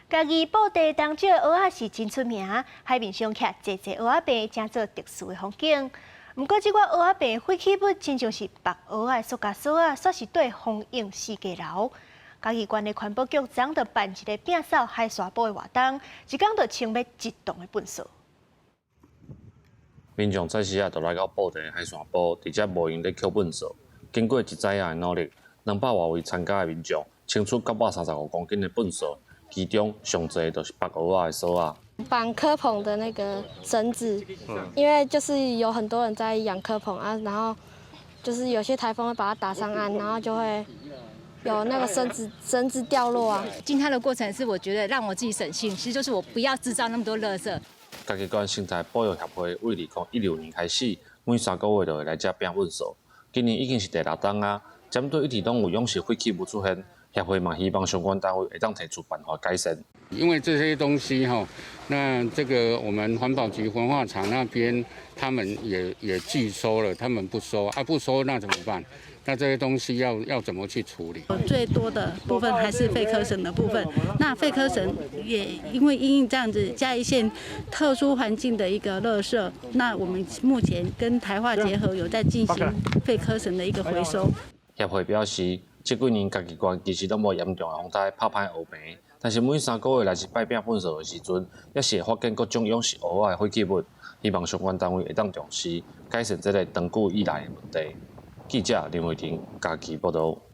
嘉義布袋東石蚵仔是真出名，海面上徛濟濟蚵仔棚，成做特殊的風景。毋過，這寡蚵仔棚廢棄物親像是縛蚵仔的塑膠索仔，煞是綴封印四界流。嘉義縣的環保局昨就辦一个摒掃海沙埔的活動，一工就清欲一棟的糞埽。民眾早時仔就來到布袋海沙埔，佇遮無閒咧抾糞埽。經過一早仔的努力，200外位參加的民眾清出935公斤的糞埽，其中上濟就是縛蚵仔的索仔。綁蚵棚的那個繩子，因為就是有很多人在養蚵棚啊，然後就是有些颱風會把它打上岸，然後就會有那個繩子掉落啊。淨灘的過程是我覺得讓我自己省心，其實就是我不要製造那麼多垃圾。嘉義縣生態保育協會對2016年開始，每3個月就會來遮摒糞埽。今年已經是第六冬啊。針對一直攏有養殖廢棄物出現，協會嘛希望相關單位會當提出辦法改善。因為這些東西哈，那這個我們環保局焚化廠那邊，他們也拒收了，他們不收啊，不收那怎麼辦？那這些東西要怎麼去處理？最多的部分還是廢科繩的部分。那廢科繩也因為因應這樣子嘉義縣特殊環境的一個垃圾，那我們目前跟台化結合有在進行廢科繩的一個回收。協會表示，這幾年嘉義縣其實攏無嚴重的風颱拍歹烏棚，但是每3個月來一擺摒糞埽的時陣，也是會發現各種養殖蚵仔的廢棄物，希望相關單位會當重視改善這个長久以來的問題。記者林慧婷嘉義報道。